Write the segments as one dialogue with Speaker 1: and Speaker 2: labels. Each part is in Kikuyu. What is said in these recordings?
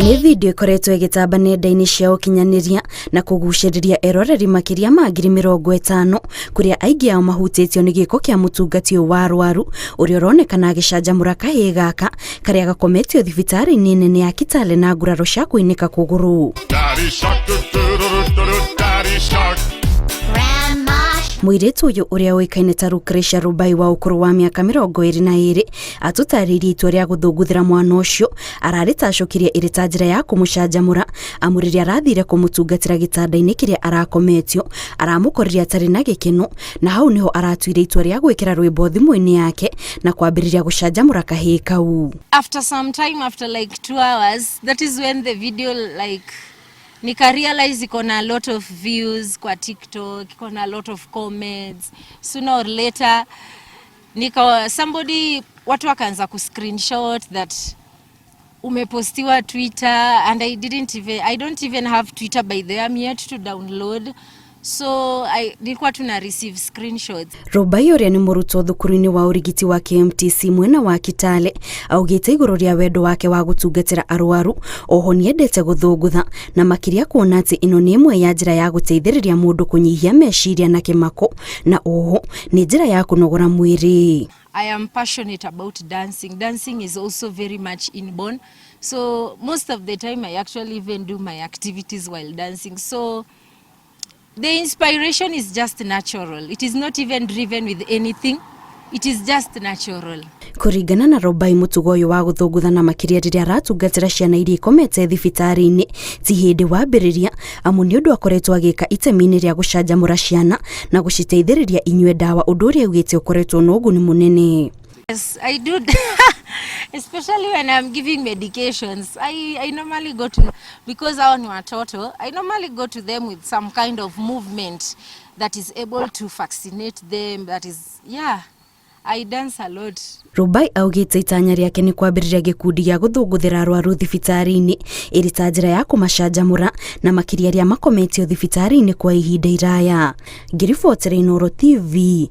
Speaker 1: Nĩ video ĩkoretwo ĩgĩtamba nenda-inĩ cia ũkinyanĩria na kũgucĩrĩria eroreri makĩria ma 50,000, kũrĩa aingĩ ao mahutĩtio nĩ gĩko kĩa mũtungati ũyũ wa arwaru ũrĩa ũronekana agĩcanjamũra kahĩĩ gaka karĩa gakometio thibitarĩ-inĩ nene ya Kitale na nguraro cia kũinĩka kũgũrũ.
Speaker 2: Daddy shark, do do do do do, Daddy shark.
Speaker 1: Mũirĩtu ũyũ ũrĩa ũĩkaine ta Lucretia Rubai wa ũkũrũ wa mĩaka 22 atũtarĩirie itua rĩa gũthũngũthĩra mwana ũcio ararĩtacũkirie ĩrĩ ta njĩra ya kũmũcanjamũra, amu rĩrĩa arathire kũmũtungatĩra gĩtanda-inĩ kĩrĩa arakometio aramũkorire atarĩ na gĩkeno, na hau nĩho aratuire itua rĩa gwĩkĩra rwĩmbo thimũ-inĩ yake na kwambĩrĩria gũcanjamũra kahĩĩ kau.
Speaker 3: After some time, after like 2 hours, that is when the video, like, nika realize iko na a lot of views kwa TikTok, iko na a lot of comments. Sooner or later nika somebody, watu wakaanza ku screenshot that umepostiwa Twitter, and I don't even have Twitter, by the way. I'm yet to download, so I nilikuwa tuna receive screenshots.
Speaker 1: Rubai ũrĩa nĩ mũrutwo thukuru-inĩ wa ũrigiti wa KMTC mwena wa Kitale augĩte igũrũ rĩa wendo wake wa gũtungatĩra arwaru, oho nĩendete gũthũngũtha na makĩria kuona atĩ ĩno nĩ ĩmwe ya njĩra ya gũteithĩrĩria mũndũ kũnyihia meciria na kĩmako, na oho nĩ njĩra ya kũnogora mwĩrĩ.
Speaker 3: I am passionate about dancing. Dancing is also very much inborn. So most of the time I actually even do my activities while dancing. So the inspiration is just natural. It is not even driven with anything. It is just natural.
Speaker 1: Kũringana na Robai, mũtugo ũyũ wa gũthũngũtha na makĩria rĩrĩa aratungatĩra ciana iria ikomete thibitarĩ-inĩ ti hĩndĩ wambĩrĩria, amu nĩ ũndũ akoretwo agĩka itemi-inĩ rĩa gũcanjamũra ciana na gũciteithĩrĩria inyue ndawa, ũndũ ũrĩa augĩte ũkoretwo na ũguni mũnene.
Speaker 3: Yes, I do, especially when I'm giving medications. I normally go to, because hao ni watoto, I normally go to them with some kind of movement that is able to vaccinate them, that is, yeah, I dance a lot.
Speaker 1: Rubai augĩte itanya rĩake nĩ kwambĩrĩria gĩkundi gĩa gũthũngũthĩra arwaru thibitarĩ-inĩ ĩrĩ ta njĩra ya kũmacanjamũra na makĩria arĩa makometio thibitarĩ-inĩ kwa ihinda iraya. Ngĩribotera Inooro TV,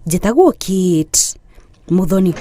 Speaker 1: njĩtagwo Kate Muthoni.